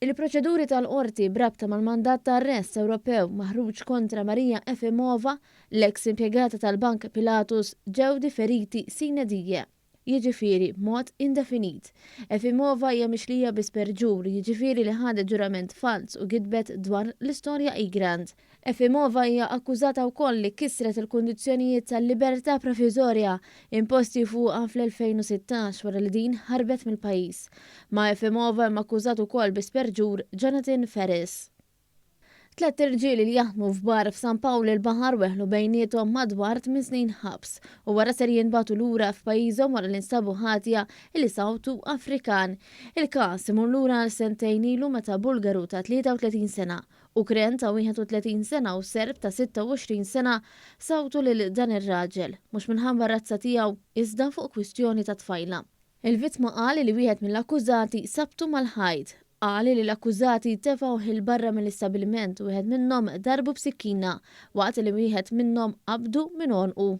Il-proċeduri tal-Qorti b'rabta mal-mandat ta' arrest Ewropew maħruġ kontra Maria Efimova, l-eks impjegata tal-Bank Pilatus, ġew diferiti sine die, jiġifieri b'mod indefinit. Efimova hija mixlija bi sperġur, jiġifieri li ħadet ġurament falz u gidbet dwar l-istorja Egrant. Efimova hija akkużata wkoll li kisret il-kundizzjonijiet tal-libertà proviżorja imposti fuqha fl-2016 wara li din ħarbet mill-pajjiż. Ma' Efimova hemm akkużat ukoll bi sperġur Jonathan Ferris. Tlett irġiel li jaħdmu f'bar f'San Pawl il-Baħar weħlu bejniethom madwar tmien snin ħabs u wara ser jinbagħtu lura f'pajjiżhom wara li nstabu ħatja li sawtu Afrikan. Il-każ imur lura għal sentejn ilu meta Bulgaru ta' 33 sena Ukren ta' 31 sena u Serb ta' 26 sena sawtu lil dan ir-raġel, mhux minħabba r-razza tiegħu iżda fuq kwistjoni ta' tfajla. Il-vittma qal li wieħed mill-akkużati sabtu mal-ħajt. Qal li l-akkużati tefgħuh 'il barra mill-istabbiliment u wieħed minnhom darbu b'sikkina waqt li wieħed minnhom qabdu minn għonqu.